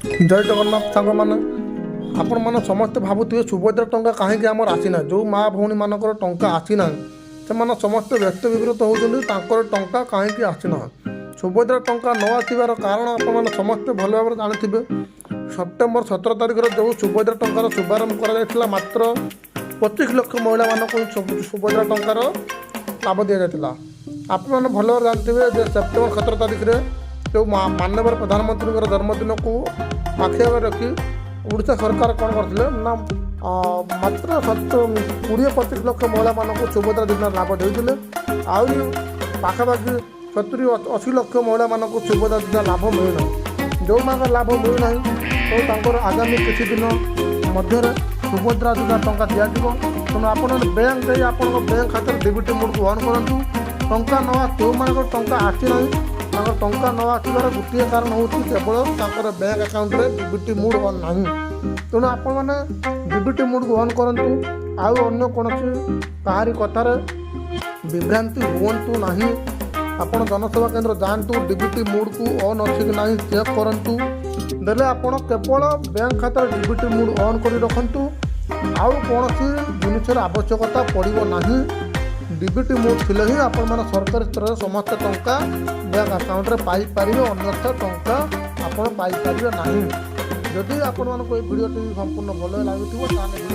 ଜୟ ଜଗନ୍ନାଥ ସାଙ୍ଗମାନେ। ଆପଣମାନେ ସମସ୍ତେ ଭାବୁଥିବେ, ସୁଭଦ୍ରା ଟଙ୍କା କାହିଁକି ଆମର ଆସିନାହିଁ? ଯେଉଁ ମା ଭଉଣୀମାନଙ୍କର ଟଙ୍କା ଆସିନାହିଁ, ସେମାନେ ସମସ୍ତେ ବ୍ୟସ୍ତ ବିବ୍ରତ ହେଉଛନ୍ତି, ତାଙ୍କର ଟଙ୍କା କାହିଁକି ଆସିନାହିଁ। ସୁଭଦ୍ରା ଟଙ୍କା ନ ଆସିବାର କାରଣ ଆପଣମାନେ ସମସ୍ତେ ଭଲ ଭାବରେ ଜାଣିଥିବେ। ସେପ୍ଟେମ୍ବର 17 ତାରିଖରେ ଯେଉଁ ସୁଭଦ୍ରା ଟଙ୍କାର ଶୁଭାରମ୍ଭ କରାଯାଇଥିଲା, ମାତ୍ର 25 ଲକ୍ଷ ମହିଳାମାନଙ୍କୁ ହିଁ ସୁଭଦ୍ରା ଟଙ୍କାର ଲାଭ ଦିଆଯାଇଥିଲା। ଆପଣମାନେ ଭଲ ଭାବରେ ଜାଣିଥିବେ ଯେ ସେପ୍ଟେମ୍ବର 17 ତାରିଖରେ ଯେଉଁ ମାନ୍ୟବର ପ୍ରଧାନମନ୍ତ୍ରୀଙ୍କର ଜନ୍ମଦିନକୁ ଆଖି ଆଗରେ ରଖି ଓଡ଼ିଶା ସରକାର କ'ଣ କରିଥିଲେ ନା ମାତ୍ର 20-25 ଲକ୍ଷ ମହିଳାମାନଙ୍କୁ ସୁଭଦ୍ରା ଯୋଜନାର ଲାଭ ଦେଇଥିଲେ। ଆହୁରି ପାଖାପାଖି 70-80 ଲକ୍ଷ ମହିଳାମାନଙ୍କୁ ସୁଭଦ୍ରା ଯୋଜନା ଲାଭ ମିଳୁନାହିଁ। ଯେଉଁମାନଙ୍କର ଲାଭ ମିଳୁନାହିଁ, ତ ତାଙ୍କର ଆଗାମୀ କିଛି ଦିନ ମଧ୍ୟରେ ସୁଭଦ୍ରା ଯୋଜନା ଟଙ୍କା ଦିଆଯିବ। ତେଣୁ ଆପଣ ବ୍ୟାଙ୍କ ଯାଇ ଆପଣଙ୍କ ବ୍ୟାଙ୍କ ଖାତାରେ ଡିବିଟି ମୋଡ଼କୁ ଅନ୍ କରନ୍ତୁ। ଟଙ୍କା ନ ଯେଉଁମାନଙ୍କର ଟଙ୍କା ଆସିନାହିଁ, ତାଙ୍କର ଟଙ୍କା ନ ଆସିବାର ଗୋଟିଏ କାରଣ ହେଉଛି କେବଳ ତାଙ୍କର ବ୍ୟାଙ୍କ ଆକାଉଣ୍ଟରେ ଡିବିଟି ମୋଡ଼ ଅନ୍ ନାହିଁ। ତେଣୁ ଆପଣମାନେ ଡିବିଟି ମୋଡ଼କୁ ଅନ୍ କରନ୍ତୁ। ଆଉ ଅନ୍ୟ କୌଣସି କାହାରି କଥାରେ ବିଭ୍ରାନ୍ତି ହୁଅନ୍ତୁ ନାହିଁ। ଆପଣ ଜନସେବା କେନ୍ଦ୍ର ଯାଆନ୍ତୁ, ଡିବିଟି ମୋଡ଼କୁ ଅନ୍ ଅଛି କି ନାହିଁ ଚେକ୍ କରନ୍ତୁ। ଦେଲେ ଆପଣ କେବଳ ବ୍ୟାଙ୍କ ଖାତାରେ ଡିବିଟି ମୋଡ଼ ଅନ୍ କରି ରଖନ୍ତୁ, ଆଉ କୌଣସି ଜିନିଷର ଆବଶ୍ୟକତା ପଡ଼ିବ ନାହିଁ। ଡିବିଟି ମୋଡ଼ ଥିଲେ ହିଁ ଆପଣମାନେ ସରକାରୀ ସ୍ତରରେ ସମସ୍ତ ଟଙ୍କା ବ୍ୟାଙ୍କ ଆକାଉଣ୍ଟରେ ପାଇପାରିବେ, ଅନ୍ୟଥା ଟଙ୍କା ଆପଣ ପାଇପାରିବେ ନାହିଁ। ଯଦି ଆପଣମାନଙ୍କୁ ଏଇ ଭିଡ଼ିଓଟି ସମ୍ପୂର୍ଣ୍ଣ ଭଲ ଲାଗୁଥିବ, ତାହେଲେ ଭିଡ଼ିଓ